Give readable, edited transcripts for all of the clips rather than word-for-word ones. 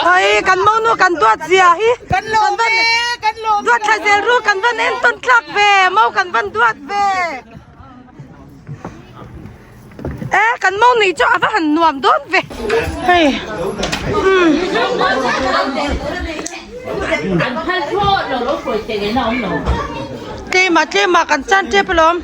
Oi kan monu kan duat zia hi kan lawm ve kan lawm duat thla zel ru kan van en tawn tlak ve mo kan van duat ve e kan mo ni chu ava han nuam dawn ve hei um tlema tlema kan chan tep alawm.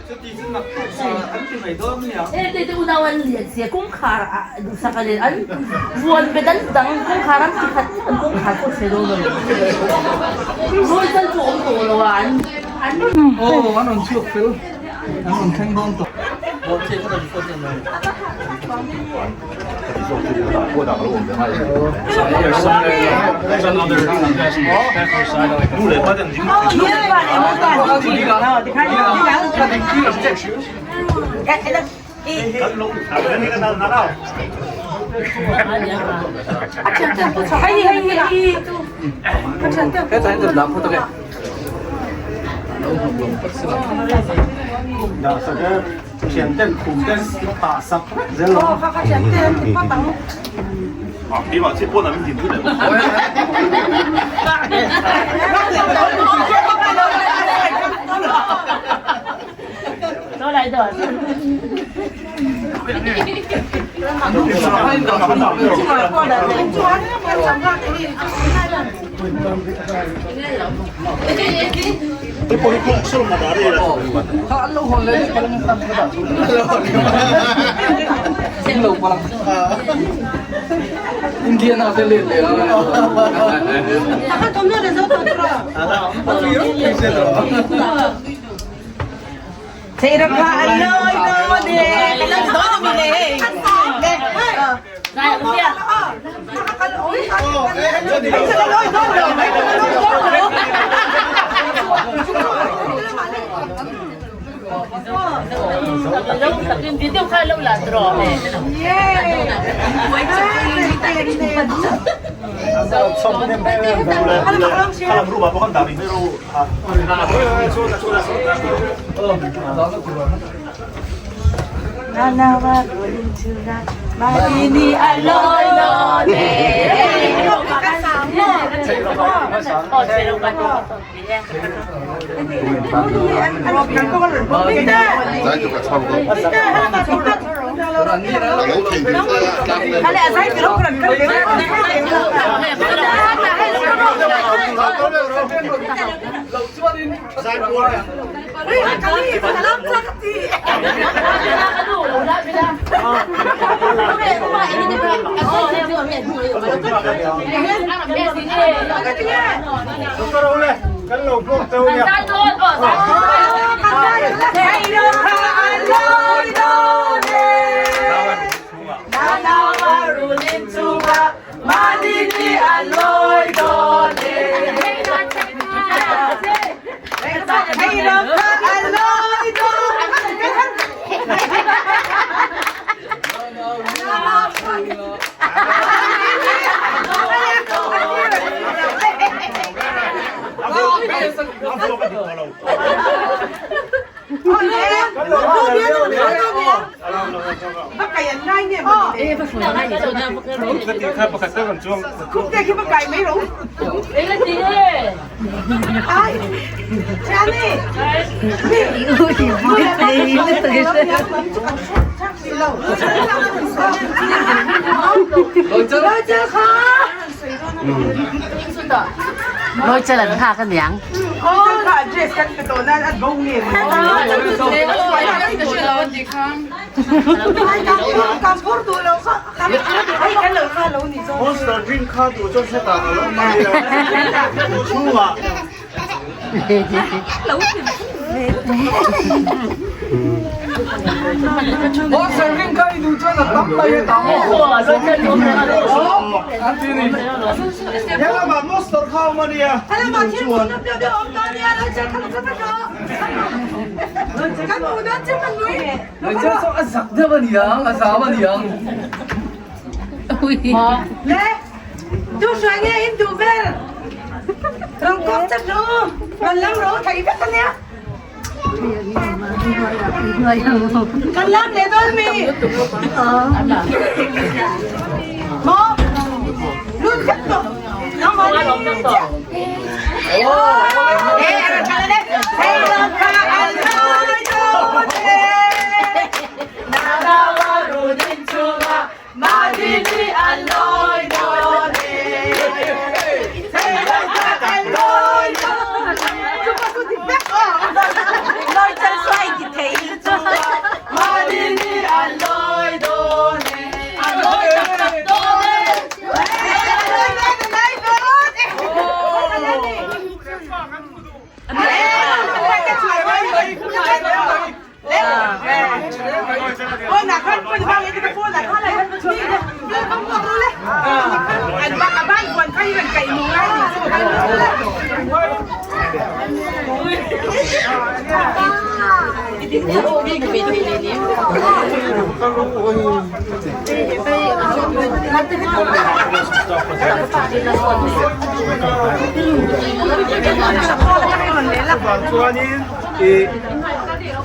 Chuanin i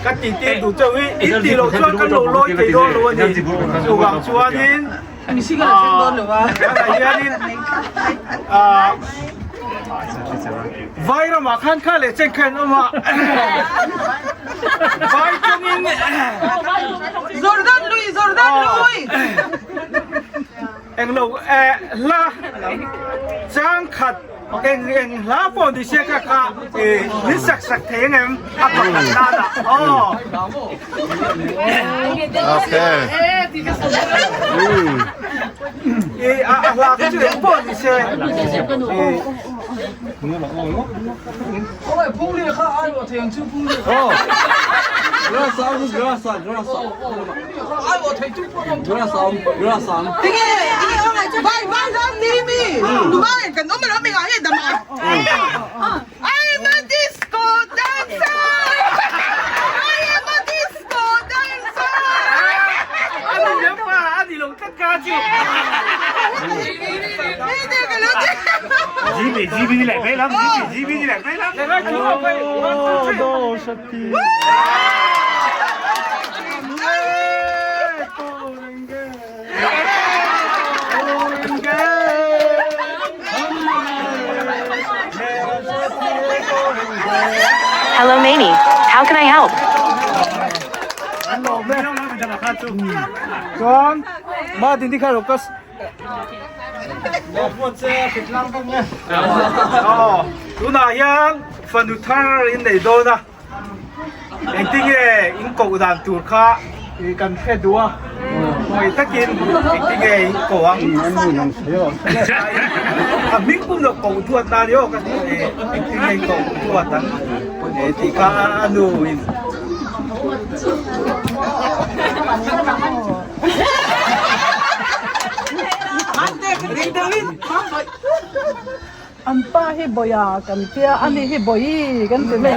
ka ti te duh chauh hi in tih loh chuan kan lo lawi thei dawn lo a ni. Chuvang chuanin tunah hianin vai ramah khan kha leh chen kha an awm a, vai tawngin. Jordan lui Jordan lui. Englo hla chang khat eng eng hla pawh ni se kha kha min sak sak thei ang em a pakhat nan ah aw. Okay. I a hla kha chu eng pawh ni se. I'm a disco dancer. I am a disco dancer. A ni lem pa a ni lo tlat ka chu. Hello Mamie, how can I help? Chuan ma din kha lo ka Tunah hian fanu thar in nei dawn a, engtinge in koh dan tur kha kan hre duh a, ngawi takin engtinge in koh ang. A hming pum lo koh duat nan i aw ka ti engtinge in koh duat ang tih kha a nu in. An pa hi Bawia kan tia, ani hi Bawi kan ti mai.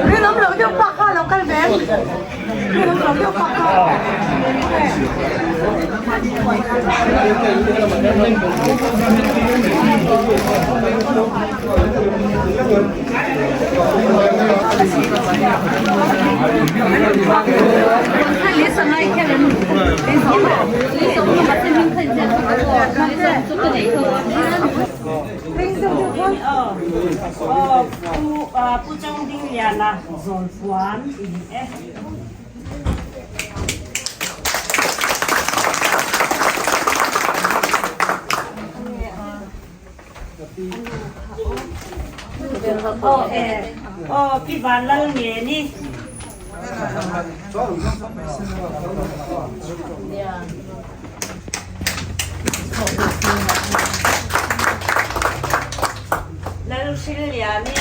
Rinawm loh deuh pa kha lo kal ve. Rinawm loh deuh pa kha. Pu Chong Ding Liana Zawlpuan i ni e. Aw Pi Van Lal nge ni. Lal Hrilliani.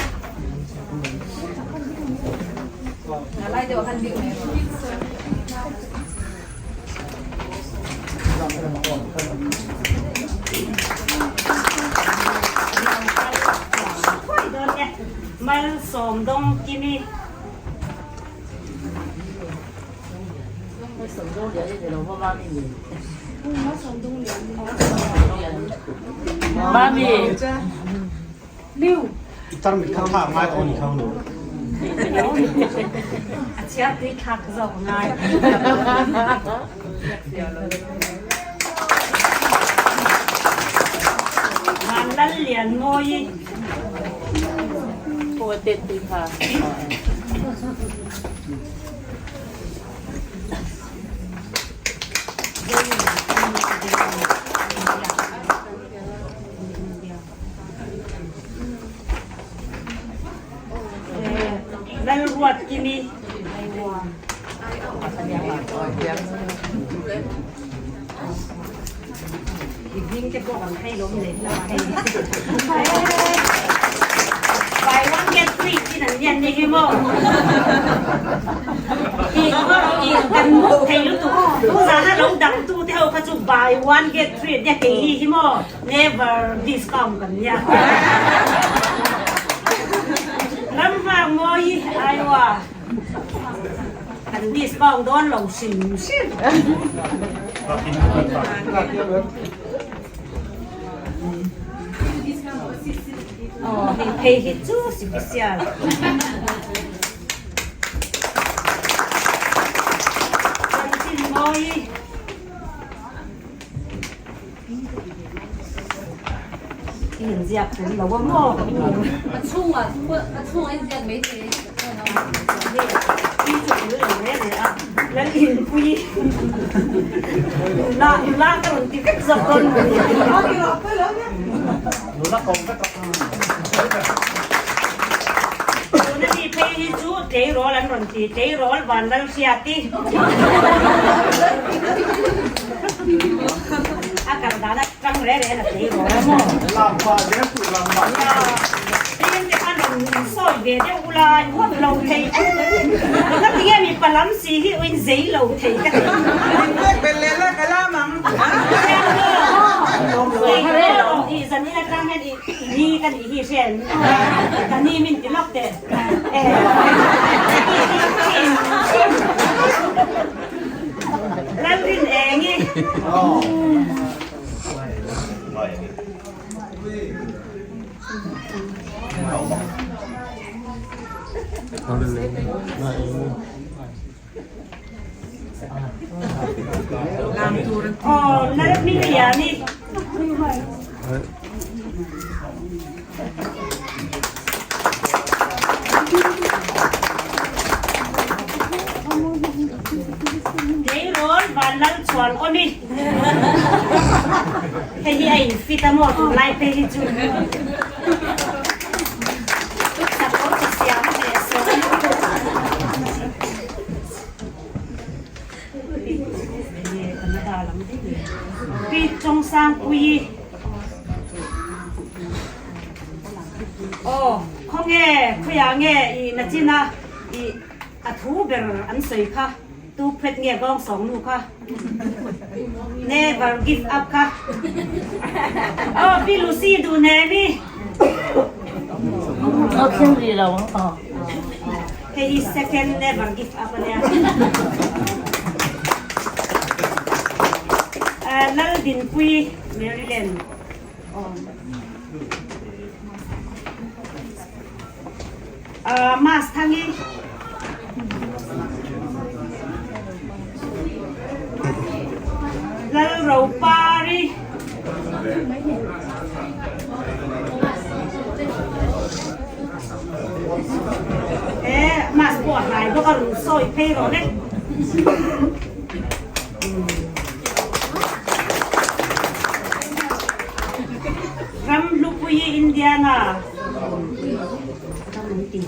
Malsawmdawng Kimi. Mami. A chiar tui thlak zawk ngai. Van Lal Lian Mawi. Lalruatkimi. Buy one get free tin an lian ni hi maw? I kan muk thei lutuk. Tuzana lo dang tu te ho kha chu buy one get free nia kei hi hi maw? Never discount kan nia. Ram hang mawi Iowa kan discount dawn lo hrim hrim. Aw hei phei hi chu special. Chanchin mawi. Inziak tel lo a maw? A chhungah a chhungah inziak mai thei Hi chu tel lo reng reng a, Lal inpui nula nula ka rawn ti vek zawk dawn maw ni? Nula ko vek a. Tuna mi phei hi chu tleirawl an rawn ti, tleirawl Vanlalhriati. A kal dan a tang re re na thei ro maw. Lam pah zel tur lam pah. Tin te khan rawn in sawi ve deuh ula in hawt lo thei em. Ka ti nge mipa lam si hi in zei lo thei ka ti. In pek belh leh la ka lam ang. I zan in atang hian i ni ka nih hi hriat ka ni min ti lawk teh. Lalrin eng i. Aw Lalhmingliani. Tleirawl Vanlal chuan awm i. Hei hi a in fit a maw tunlai phei hi chu. Tuksak aw chi siam a hneh sawi. Pi Chawngsangpuii. Aw, khawnge, khawiah nge i nachina i a thu ber an sawi kha, tu phet nge bawng sawng nu kha? Never give up kha. Aw, Pi Lucy duh hnem i. Aw, thleng rih lo ang aw. Hei hi second never give up a nia. Laldinpuii Maryland. Mas thang i Lalropari. E mas pawh a hlai bawk a rawn sawi phei rawh le. Ram hlupui i Indiana ram an ti.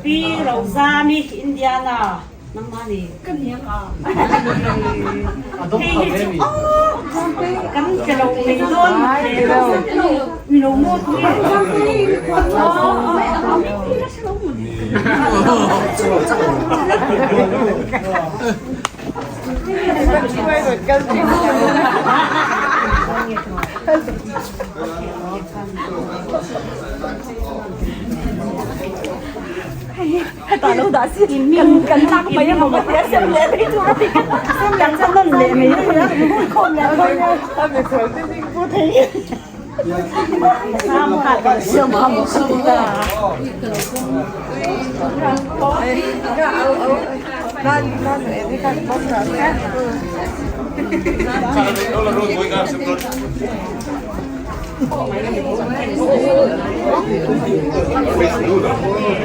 Pi Rozami Indiana. Nangmah nih ka hniang a. Hei hi chu aw kan pe lo mai dawn mi lo maw tu nge.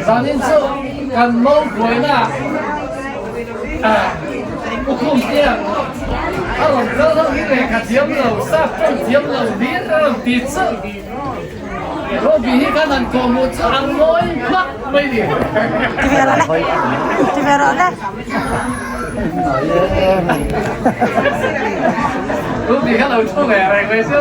Zanin chu kan mo buaina u khum tiang a rawn kal ho hi lehkha thiam lo, sap tawng thiam lo hlir a rawn ti chu Robi hi khan han kawhhmuh chu a ngawi hmak mai ni. Ti ve rawh le, ti ve rawh le. Robi kha lo thu ve reng mai chu.